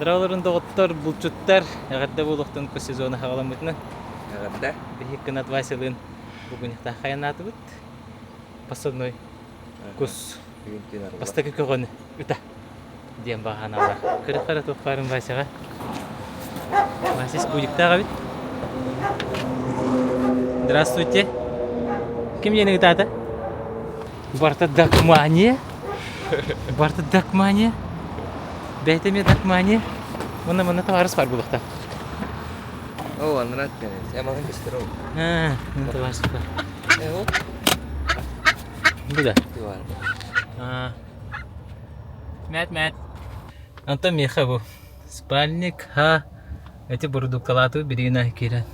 Дороолорун доҕоттор, булчуттар, эҕэрдэ буолуохтун кус сезона хаҕаламмытынан. Эҕэрдэ. Биһиги Кынат Василыын бүгүн хайанаатыбыт. Посадной кус бастакы көҕөнү ыта диэн баҕанаалар. Кырыхара туох баарын Васяҕа. Вася спутниктаах эбит. Здравствуйте. Ким диэн ыытаата? Барта дакмания. Барта дакмания. Бэйэтэ эмиэ дакмания. Мына мына табаарыс бар булуохтаах. О, анрат кэнэ. Ямалын көстөр ол. Аа, мына табаарыс бар. Э, ол. Бу да. Аа. Мэт мэт. Антон миэхэ бу спальник ха эти бурдукталаатыбыт билигин киирэн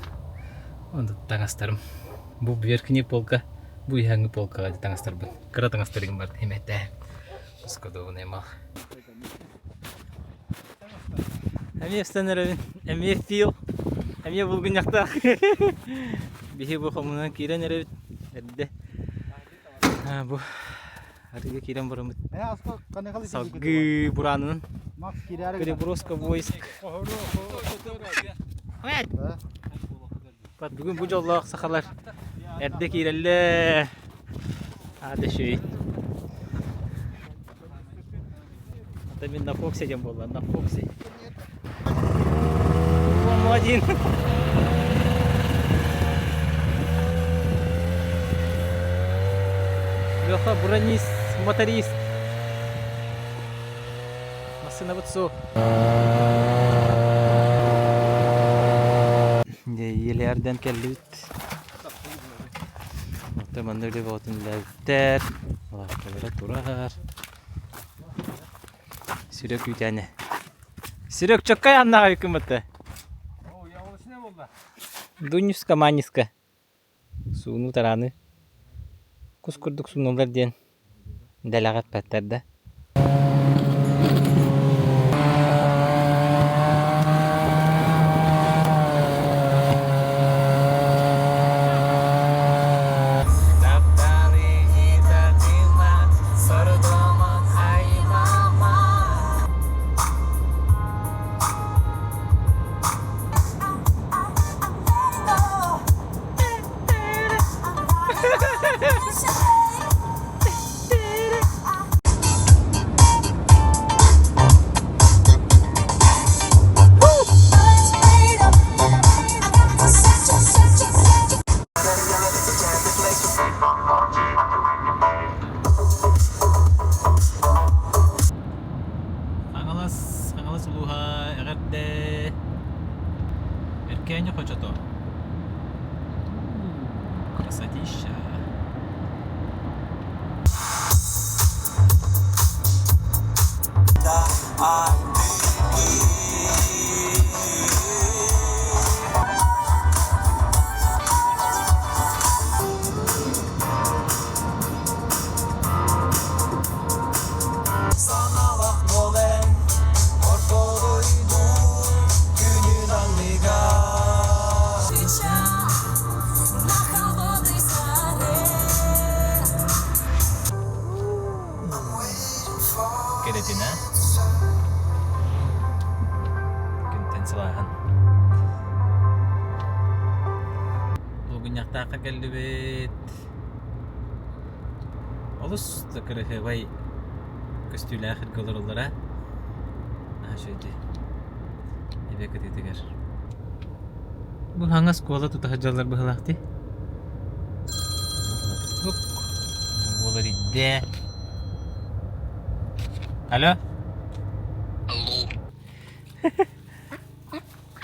онду таҥастарым. Бу верхний полка Бу иһээҥҥи полкаҕа дьэ таҥастарбын, кыра таҥастарыгым барытын химэтээ. Скадовный мал. Эмиэ ыстан эрэбин, эмиэ фил, эмиэ булгунньахтаах. Биһи бу хомунан киирэн эрэбит эрдэ. Бу арыыга киирэн бараммыт. Салгыы бураанынан переброска войск. Бүгүн бу дьоллоох сахалар эрдэ киирэллэр. Аата үчүгэй. Ата мин на Фоксе диэн буолла, на Фоксе. Формула-1. Леха бронист, моторист. Массыынабыт суох. Дьэ, иэлээрдэн кэллибит. Оттон манна үлэ бөҕөтүн үлэлээбиттэр. Лааппылара турар. Сүрэ күүтээнэ. Сүрөк чоккай аннаҕа күммүттэ. Дунюска Маниска. Суунуу тарааны. Кус курдук сууналлар диэн дэлэҕэ эппэттэр да. Хаҥалас, Хаҥалас улууһа эҕэрдэ Эркээни хочото Красотища. Кэрэтинэ күнтэн сылааһын Булгунньахтаахха кэллибит Олус да кыраһыабай көстүүлээх сиргэ олороллоро. Наһаа үчүгэй дии. Эбэ кытыытыгар. Бу хаҥас оскуола тута сылдьаллар быһыылаах дии. Буолар идэ. Алло. Алло.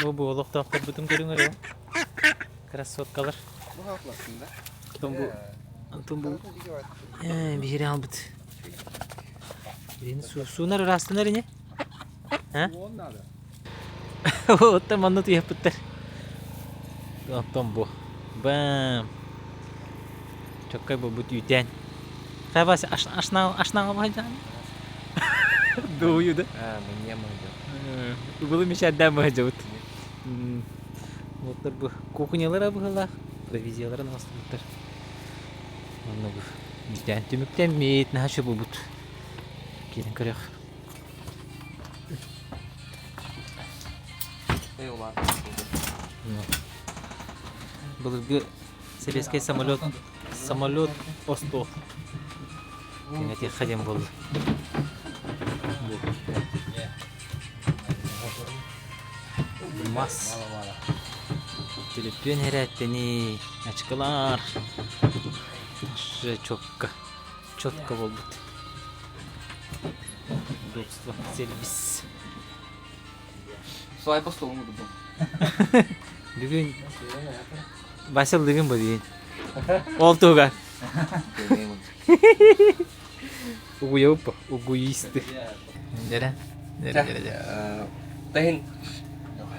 Бу бу олохтоохторбутун көрүҥ эрэ. Красоткалар. Антон бу Антон бу биһири албыт. Суунар ыраастанар ини. А? Оттон манна туйаппыттар. Оттон бу. Бам. Чоккай буолбут үүтээн. Хайа Вася, ашнааҕа баһайдаан? Дуйу да? А, мне мыһдьа. Убылы мичээрдээн баһайдьабыт. Уоттар бу кухнялара быһыылаах, провизияларын оҥостубуттар. Онно бу үүтээн түмүктэммит, наһаа үчүгэй буолбут. Киирэн көрүөх. Былыргы советский самолет самолет остуол. Кэҥэтиэххэ диэн буолла. Мас. Төлөпүөн эрээттэнии. Ачыкылар. Четко. Четко буолбут. Удобство. Сервис. Свайпа столун удобно. Бүгүн Вася ыллыгын бу бүгүн. Ол туһугар. Угуйа угуйисты. Дэрэ. Дэрэ дэрэ дэрэ. Тахин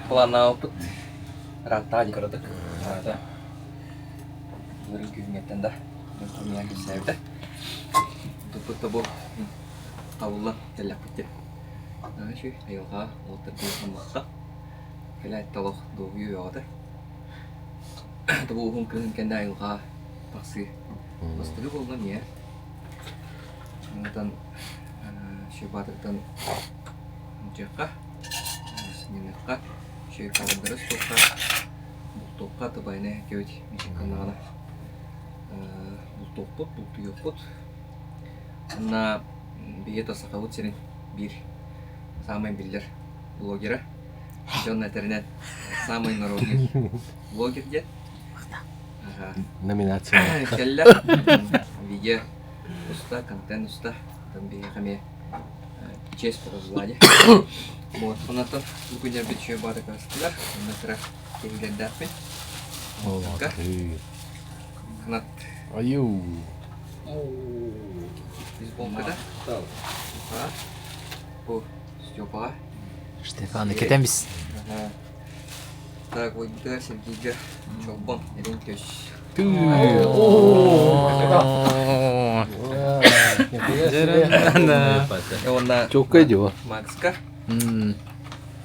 планаабыт рантаа дикородук. Бырын күһүҥҥэттэн да миэхэ кэпсээбитэ. Туппут тобу табыллан кэллэхпит диэн. Үчүгэй айылҕа уоттарбын хаммакка кэлээт толох дуоһуйуу бөҕөтө. Тобу уһун кыһын кэннэ айылҕа тахсыы бастакы буолла эмиэ. Онтон Щербатыктан дьиэххэ, сынньаныахха, үчүгэй кадрдары устуохха, бултуохха табайны кэбит мичик гыннаҕына бултуохпут, бултуйуохпут. Уонна биһиги Сахабыт сирин биир саамай биллэр блогера, дьон этэринэн самый народный блогер диэн. Номинация. Кэллэ. Видео уста, контент уста. Там биһиэхэ эмиэ честь Влади. Вот, онтон бу күннэрбит үчүгэй баата кастылар. Онно кыра киһилэрдээхпин. Канат. Аю. Бейсболкада. Бу Степаҕа. Штефаны кетеміз. Так, ойбутугар Сергейга Чолбон Эрин Көс. Уонна Чокка дьуо. Макска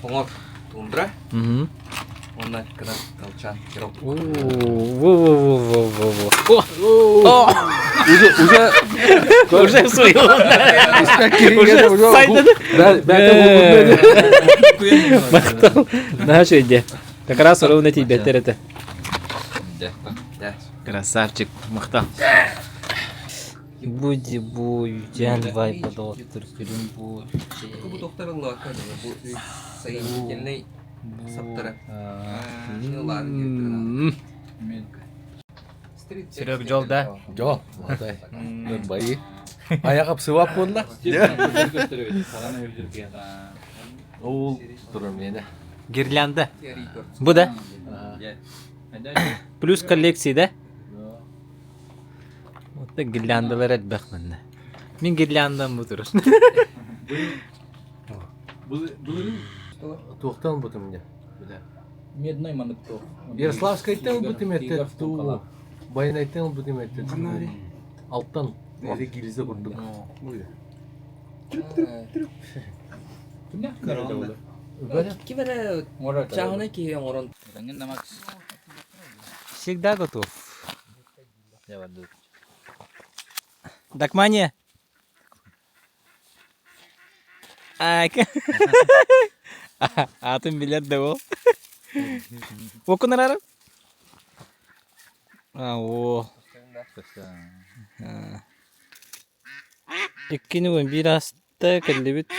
Оҥор Тундра уонна Кынат Талчан Киров. Во-во-во-во-во-во. Уже уже Уже свою. Уже сайдады. Махтал. Наша идея. Как раз ровно тебе это. Красавчик, махтал. Буди бу дьэн вай подоттур күрүн бу. Бу доктор ыллака бу соединительный саптара. Серег жол да? Жол. Байы. Аяқ апсыбап буолла. Ол турар миэнэ. Гирлянда. Бу да? Плюс коллекции да? Вот гирляндалар элбэх манна. Мин гирляндам бу турар. Туохтан ылбытым дьэ. Медной маныктов. Ярославскайтан ылбытым этэ туу. Байанайтан ылбытым этэ. Алтан. Эри гильза курдук. Ким эрэ чааһынай киһи оҥорон Всегда готов. Дакмания. Аатын билэр да ол. Окунарарым? А, о. Иккини биир ааста кэллибит.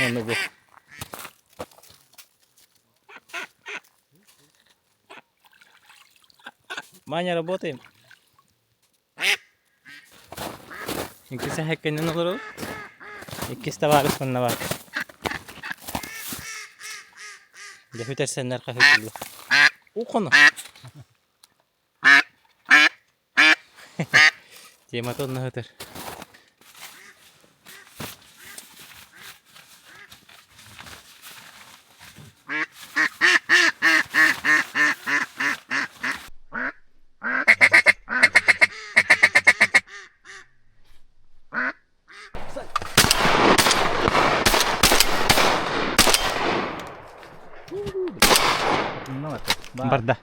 Аны бу. Маня, работаем. Иккис эһэккэнэн олоробут. Иккис табаарыс манна баар. Дьэ бүтэрсэннэр хаһыытыыллар. Ухуну. Темата онно сытар. Барда.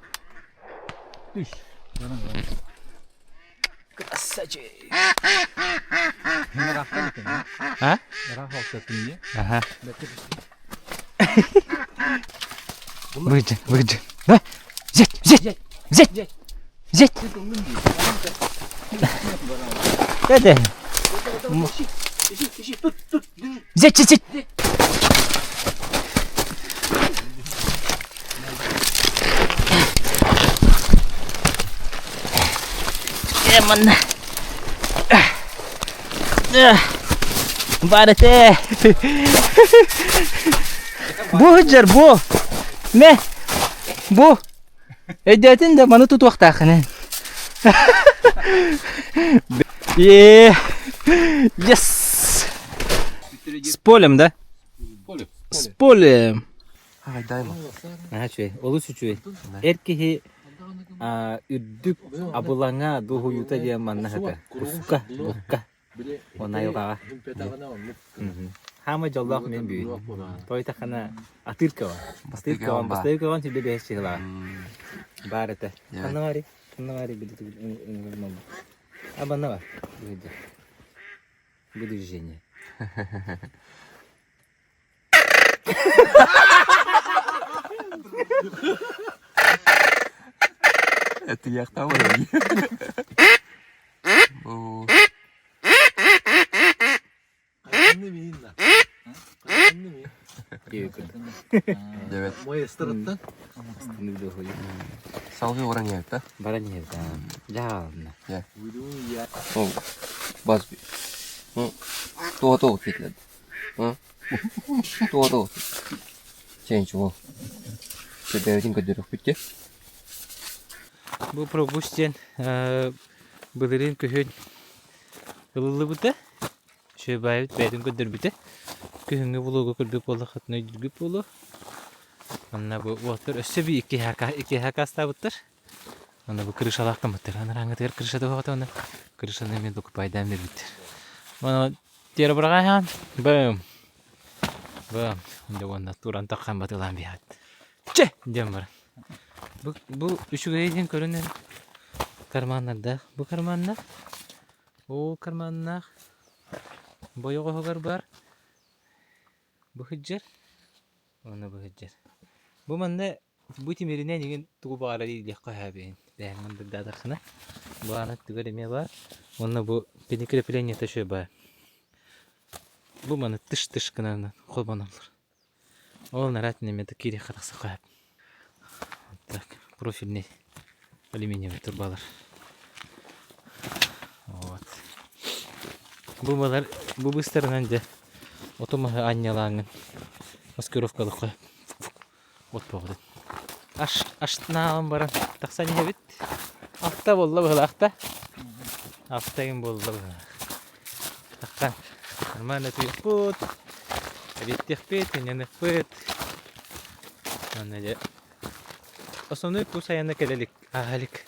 Красавчик. А? Ага. Выйди, выйди. Давай. Взять, взять, взять, взять. Это. Взять, взять, взять. Манна. Барате. Бу сылдьар бу. Мэ. Бу. Өйдөөтүн да маны тутуохтааххын. Е. Yes. С полем, да? С полем. Наһаа үчүгэй, олус үчүгэй. Эр киһи үрдүк абылаҥа дуоһуйуута диэн манна сытар. Куска, букка. Уонна айылҕаҕа. Хаама дьоллоох мин бүгүн. Тойтахана атыыр көҕөн. Бастыыр көҕөн, бастыыр көҕөн сүрдэ бэһис чыһылаҕа. Баар этэ. Ханна баарый? Ханна баарый? А манна бар. Бу движение. Этиэхтэ буолар. Бу Девет. Салгыы баран иһэбит да? Баран иһэбит Дьаална. Ол бас туох туох фитлет. Туох туох. Чэнчи ол. Сөбөбүтүн көрдөрүөхпүт дии. Бу пропуск диэн былырыын күһүн ылыллыбыта. Үчүгэй бэйэтин көрдөрбүтэ. Күһүҥҥү булууга көрбүт буоллаххытына өйдүүргүт буолуо. Манна бу уолаттар өссө бии икки хакастаабыттар. Манна бу крышалаах гыммыттар. Анарааҥҥытыгар крыша туһаҕата уонна крышаны эмиэ докупайдаан биэрбиттэр. Маны тиэрэ быраҕаһаан бэм бэм дьэ уонна туран таххан батылаан биһэт. Чэ диэн баран. Бу, бу үчүгэйи диэн көрөн эрэ карманнардаах. Бу карманнар Ол карманнаах бойоҕоһугар баар бу сылдьар уонна бу сылдьар. Бу манна бу тимиринэн игин тугу баҕарар иилиэххэ сөп бэйэҥ мындырдаатаххына бу аан өттүгэр эмиэ баар уонна бу креплениета үчүгэй баар. Бу маны тыш-тыш гынан холбоноллор. Ол нараат эмиэ да киириэххэ тахсыахха сөп. Так, профильный алюминиевый турбалар. Вот. Бу балар бу быстарынан дьэ оту маһы анньалааҥҥын маскировкалыхха от буолбут. Аш аштнаан баран тахсан иһэбит. Алта буолла быһылаахта. Алта игин буолла быһылаах. Таххан нормально туйахпыт, эбиэттиэхпит, сынньаныахпыт. Манна дьэ основной кус айана кэлэ илик, ааһа илик.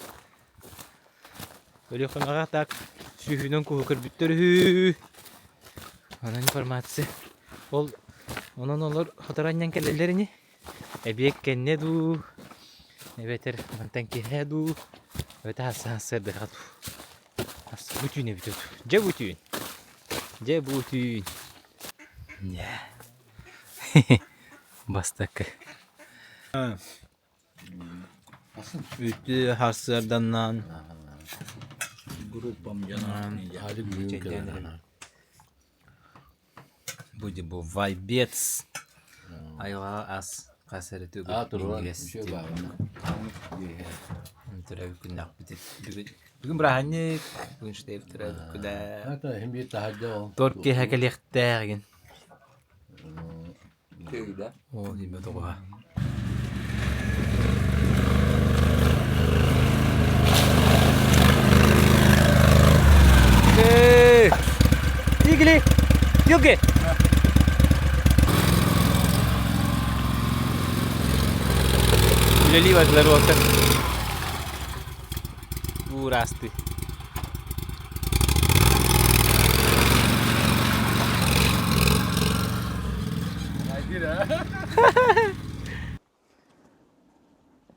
Өлүөхүмэҕэ так сүүһүнэн куһу көрбүттэр үһү. Онон информация. Ол онон олор сотору анньан кэлэллэр ини. Эбиэт кэннэ дуу, эбэтэр мантан киэһэ дуу, эбэтэр сарсыарда дуу. Бу түүн эбит Дьэ бу түүн. Дьэ бу түүн. Дьэ. Бастакы. Үтүө сарсыарданнан Группам дьоно Бу бу вайбец айылҕаҕа ас хас эрэ төгүл минньигэс төрөөбүт күннээхпит бүгүн бүгүн бырааһынньык бүгүн штейп төрөөбүт күнэ торт киэһэ кэлиэхтээх игин Оо диэбэ тоҕуһа Игли! Юги! Үлэлии бардылар уолаттар. Уураасты.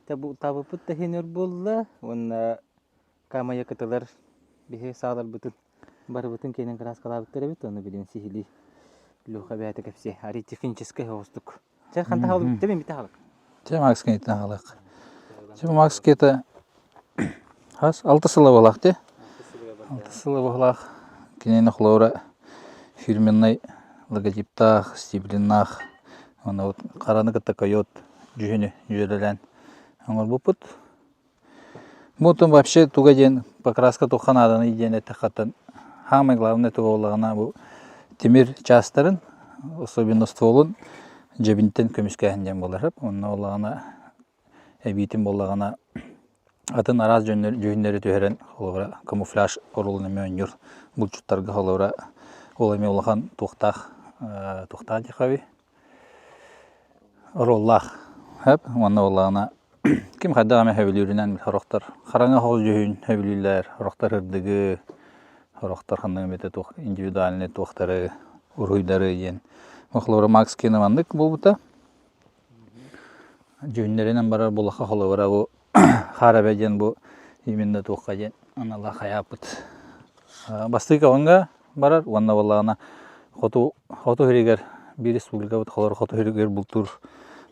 Табыппыт да иһин өр буолла уонна Камайа кытылар биһи сааларбытын барыбытын киэнин кырааскалаабыттар эбит, ону билин сиһилии Леха бэйэтэ кэпсиэ. Арый техническэй оҕустук. Чэ ханта хаалбыт тэбин бите хаалык. Чэ Макс киниттэн хаалык. Чэ Макс кета хас алта сыла буолаах те. Алта сыла буолаах. Кинини холобура фирменный логотиптаах, стиблиннаах, уонна вот хараны кытта койот дьүһүнү дьүөрэлээн оҥорбуппут. Бу оттон вообще туга диэн покраска туохха нааданый диэн эттэххэ самое главное туга буоллаҕына бу тимир чаастарын, особенно стволун дьэбинтэн көмүскээһин диэн буолар. Онно буоллаҕына эбиитин буоллаҕына атын араас дьүһүннэри түһэрэн холобура камуфляж оруолун эмиэ оонньуур булчуттарга холобура ол эмиэ улахан туохтаах туохтаах диэххэ Оруоллаах сөп уонна буоллаҕына ким хайдах эмэ сөбүлүүрүнэн сорохтор хараҥа соҕус дьүһүн сөбүлүүллэр, сорохтор ырдыгы, сорохтор ханнык эмитэ туох индивидуальнай туохтары, уруһуйдары диэн. Холобура Макс Кина маннык буолбута. Дьүһүннэринэн барар буоллахха холобура бу Хаар эбэ диэн бу именно туохха диэн аналлаах хайааппыт. Бастакы көҕүҥҥэ барар уонна буоллаҕына хоту хоту сиригэр биир республикабыт холор хоту сиригэр бултуур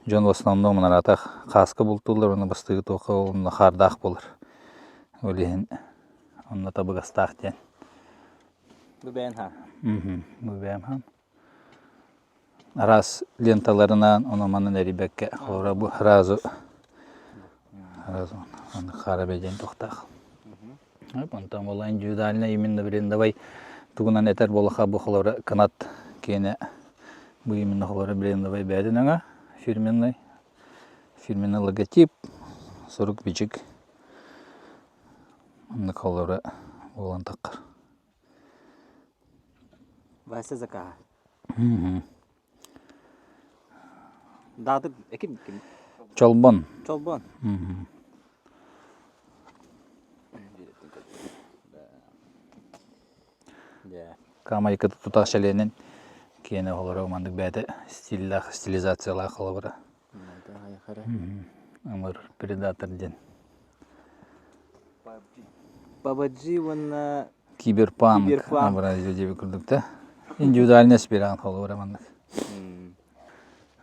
дьон в основном араатах хааска бултууллар уонна бастакы туохха уонна хаардаах буолар. Ол иһин онно табыгастаах диэн. Бу бэйэн хаан. Бу бэйэм хаан. Араас ленталарынан ону-манан эрийбэккэ холобура бу сразу сразу хаар эбэ диэн туохтаах. Онтон буолла индивидуально именно брендовай тугунан этэр буоллахха бу холобура кынат киэнэ бу именно холобура брендовай бэйэтин өҥө фирменный фирменный логотип сурук-бичик оннук холобура буолан таххар. Вася закаһа. Даатык эким ким? Чолбон. Чолбон. Камайка тутаах чэлиэнин киэнэ олоро маннык бэйэтэ стиллээх стилизациялаах холобура. Ымыр предатор диэн. PUBG уонна Киберпанк Киберпанк. образия диэби курдук да. Индивидуальный аспирант холобура маннык.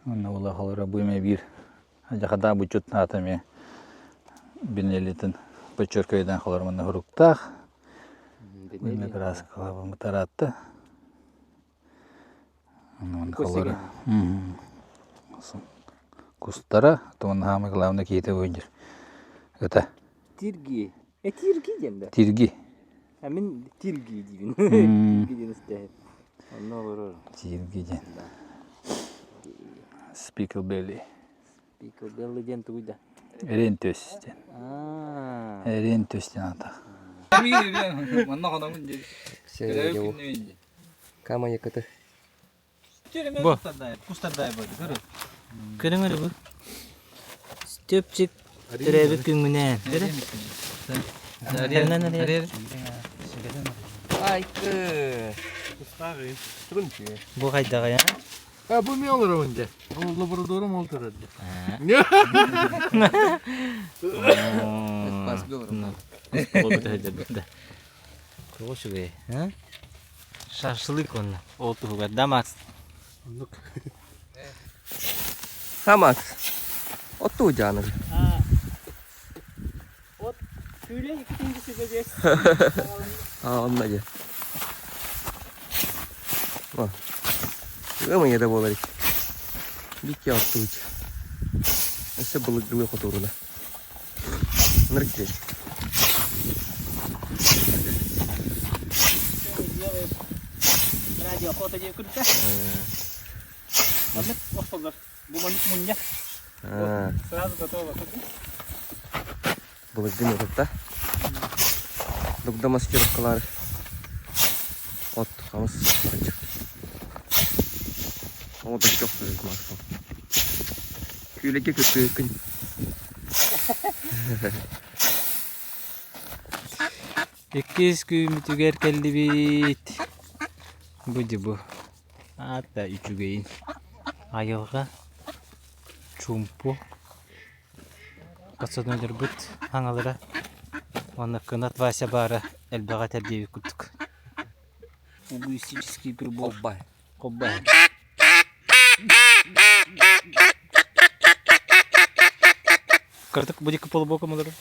Онно була холобура бу эмэ биир дьахадаа бучут аата эмиэ бинелитин подчеркивайдан холобура манна хуруктаах. Бу эмэ краскалаабын тараатта. Кустара, самое главное киһитэ буйдур. Это. Тирги. Э тирги диэн да? Тирги. А мин тирги диибин. Тирги диэн истэһит. Онно олорор. Тирги диэн. Спиклбелли. Спиклбелли диэн тугуй да? Эрен төс диэн. Эрен төс диэн ата. Манна хонобун диэн. Кама якыты. Бу. Көрүҥ бу. Степчик төрөөбүт күҥҥүнэн. Айкы. Бу хайдаҕый, а? А бу мен олоробун дьэ. Ол лабораториям ол турар дьэ. Тоҕо үчүгэй, а? Шашлык уонна ол туһугар да Макс? Оннук. Ха Макс. Оттуу дьааныгы. От күүлэ иккитинчи сүбэ А онно дьэ. О. Ыам ыйа да буолар Бикки оттуут. Өссө былыргылыы хотууруна. Ынырык дии. Радио охота диэн күрдэ. Маннык охсоллор. Бу маннык мунньах. Сразу готово. Былыргы методта. Дугда маскировкалар от хамыс барычык. О, бэккэ охсорбут Максим. Күүлэгэ кытыыкын. Иккис күммүтүгэр кэллибит. Бу дьэ бу. Аата үчүгэйин. Айылҕа чуумпу. Пацаннарбыт хаҥалара уонна кынат Вася баара элбэҕи этэр диэбит курдук. Лингвистический прибор. Холбай. Холбай. Кырдык бу диэки полубоком олорор.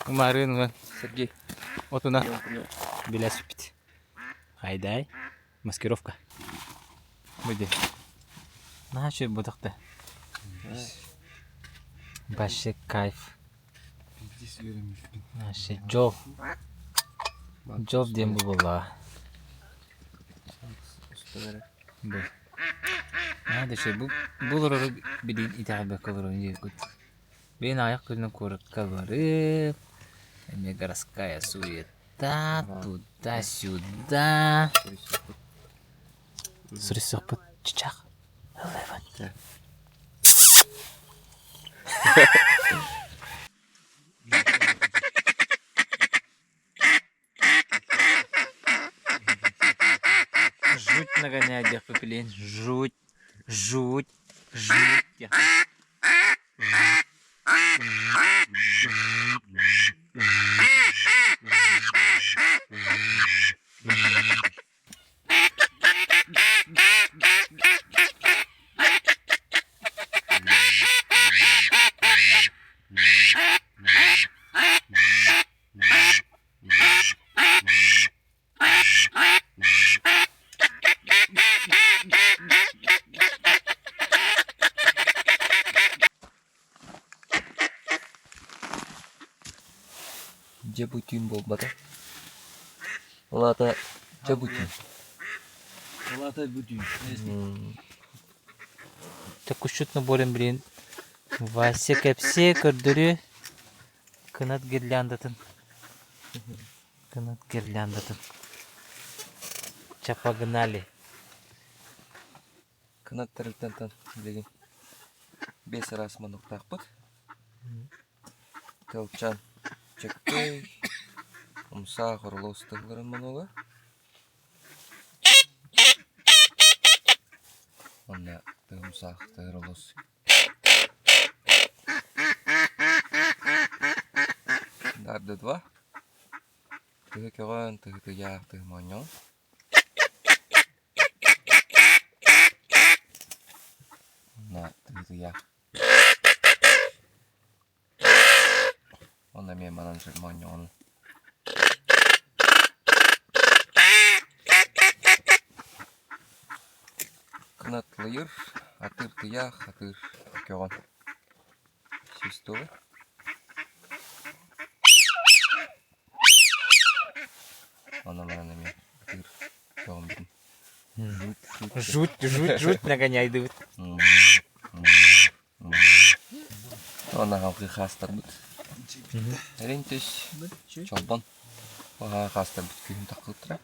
Марын ылан Сергей. Отуна билэспит. Хайдай. Маскировка. Буде. Наһаа үчүгэй буотахта. Вообще кайф. Вообще дьол. Дьол диэн бу буоллаҕа. Бу. Наһаа да үчүгэй. Бу бу олорору билигин итэҕэйбэккэ олоробун диэбиккит. Билигин аҕыйах күнүнэн куоракка барып, эмиэ городская суета, туда-сюда. Суруйсуохпут чычах. Ыллыыбын. Жуть нагоняет диэхпит билигин жуть, жуть, жуть диэхпит. Дьэ бу түүн буолбата. Ол аата дьэ бу түүн. Ол аата бу түүн. Кусчут наборын билин Вася кэпсиэ көрдөрүө Кынат гирляндатын Кынат гирляндатын Ча погнали Кынат тэрилтэнтэн билигин биэс араас муннуктаахпыт. Тылчан чөккөй, умсаах орлос тылларын мунуга. Уонна тыһымсаах тыһыролос Дарды два. Тыһы көҕөн, тыһы тыйаах, тыһы моонньоҕун. Уонна тыһы тыйаах. Уонна эмиэ манан моонньоҕун. Кынатлыыр, атыыр тыйаах, атыыр көҕөн. Свистовый. Онно баран эмиэ атыыр көҕөн бүтүн. Жуть, жуть, жуть нагоняйдыбыт. Уонна халҕыы хаастарбыт. Эрин түс, чолбон. Хаһаа хаастарбыт күһүн таххыттара.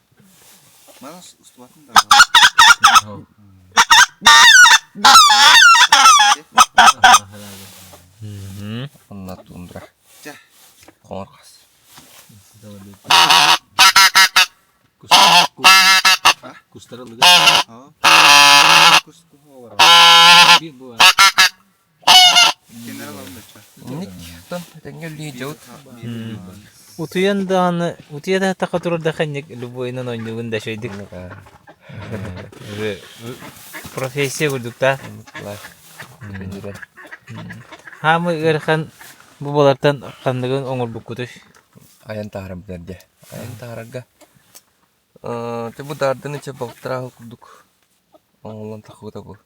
Онно тундра. Хоҥор хас. Инник тэҥҥэ үллүү дьабыт. Утуйан даҕаны, утуйа да тахха турар да ханньык любойынан оонньуугун да үчүгэйдик. Уже профессия курдук да. Хаамы ыарахан бу балартан ханныгын оҥорбуккутуй? Айан таһааран бүтэрдэ. Айан таһаарарга бу даардыны чэ балтараа курдук оҥолон тахыбыта бу.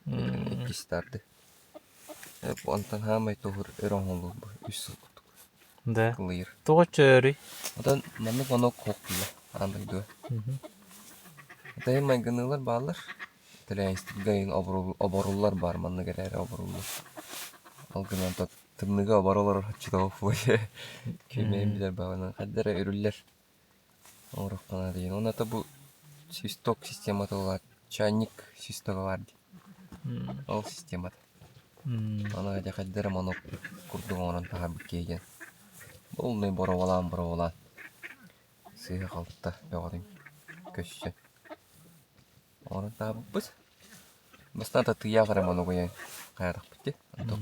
Иккис тарды. Онтон хаамай туһур өр оҥоллур бу үс сыл курдук. Да. Кылыйыр. Тоҕо чөөрүй? Оттон маннык онок хоқ киилэ аан дойдуга. Тайын майгыныылар бааллар. Тэлээйистиргэ оборуллар баар маннык эрээри оборуллар. Ол гынан тымныыга оборо олорор оччотооҕу фойе кимэйин билэр баҕанан хайда эрэ үрүллэр оҥоруохха наада диэн. Уонна бу свисток системата баар, чайник свистога баар дии. Ол системата. Аны дьэ хайда эрэ манок курдук оҥорон таһаарбыт киһи диэн. Полный боруобалаан-боруобалаан сыыһа-халта бөҕөтүн көссөн Оҥорон таабыппыт. Бастаан татыйаах эрэ монугуйан хайаатахпыт дии. Онтон.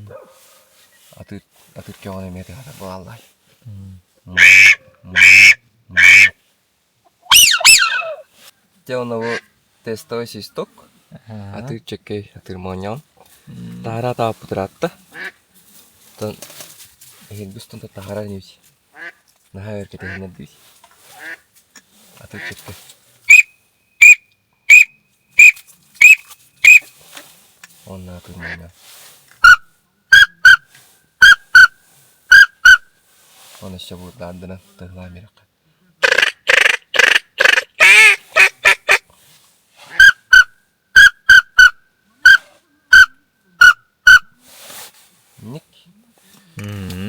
Атыыр атыыр көҕөн эмиэ тыһатар буолаллар. Дьэ онно бу тестовый свисток, атыыр чэккэй, атыыр моонньоон. Таһара тааппыт ыраатта. Оттон эһиги устун таһара инибит. Наһаа өр кэтэһиннэрдибит. Атыыр чэккэй. Уонна атыыр моонньоон. Оны өссө буурдаардынан тыһылаан биэрэххэ. Ник.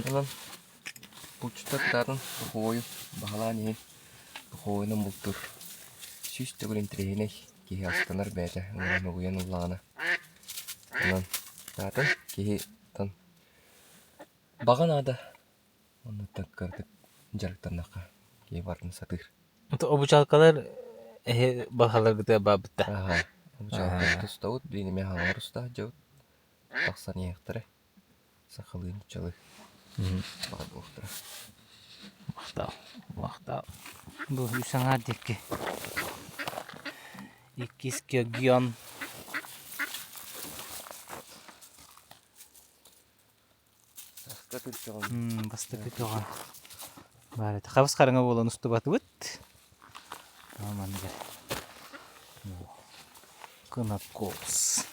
Онон булчуттар кытаатын духуойу баһылаан иһин духуойунан бултуур 100 төгүл интэриэһинэй киһи астынар бэйэтэ ыҥыран угуйан ыллаҕына. Онон кытаатын киһи баҕа наада Оннуттан кыратык дьарыктаннахха киһи барытын сатыыр. Обучалкалар эһи балхаларгытыгар баабытта. Аха. Обучалкалар тустабыт, билигин эмиэ хаҥалар устаах дьабыт. Тахсан иһиэхтэрэ. Сахалыы нууччалыы баар буолуохтара. Махтал, махтал. Бу үс аҥаар диэки. Иккис көгион. Бастакы көҕөн баар этэ. Хабыс хараҥа буолан устубатыбыт. Манныгар Кынакоос.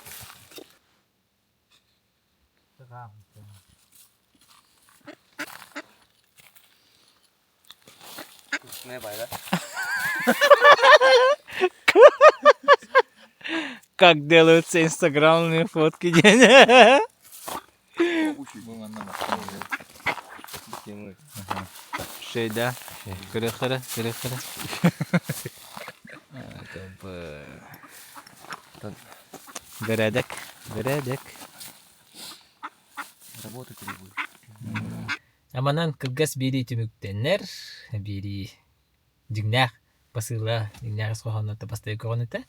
Как делаются инстаграмные фотки диэн. Шейда. Көрөхөрө, көрөхөрө. Бэрээдэк, бэрээдэк. Работа требует. Аманан кылгас биэрии түмүктэнэр, биэрии дьиҥнээх посыла, дьиҥнээх ис хоһооно бастакы көҕөн этэ.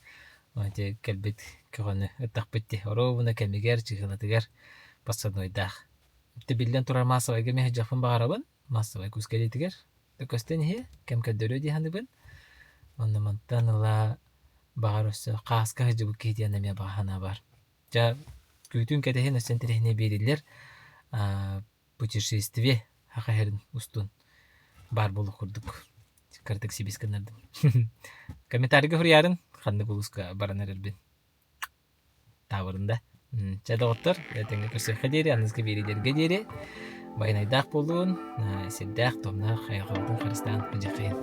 Ити кэлбит көҕөнү ыттахпыт дии, оруобуна кэмигэр, чыһыылатыгар подсаднойдаах. Ити биллэн турар маассабайга эмиэ сылдьыахпын баҕарабын, маассабай кус кэлиитигэр. Көстөн иһиэ, кэм көрдөрүө дии саныыбын. Онно мантан ыла баҕар өссө хааска сылдьыбыт киһи диэн эмиэ баҕа санаа баар. Дьэ, күүтүн кэтэһин өссө интэриэһинэй биэриллэр путешествие саха сирин устун баар буолуох курдук кыратык сибис гыннардым. Комментарийга суруйаарын ханнык улууска баран эрэрбин таабырын да. Чэ доҕоттор, этэҥҥэ көрсүөххэ диэри, аныгыскы биэриилэргэ диэри байанайдаах буолуун, сирдээх, туомнаах айылҕабытын харыстаан дьахайын.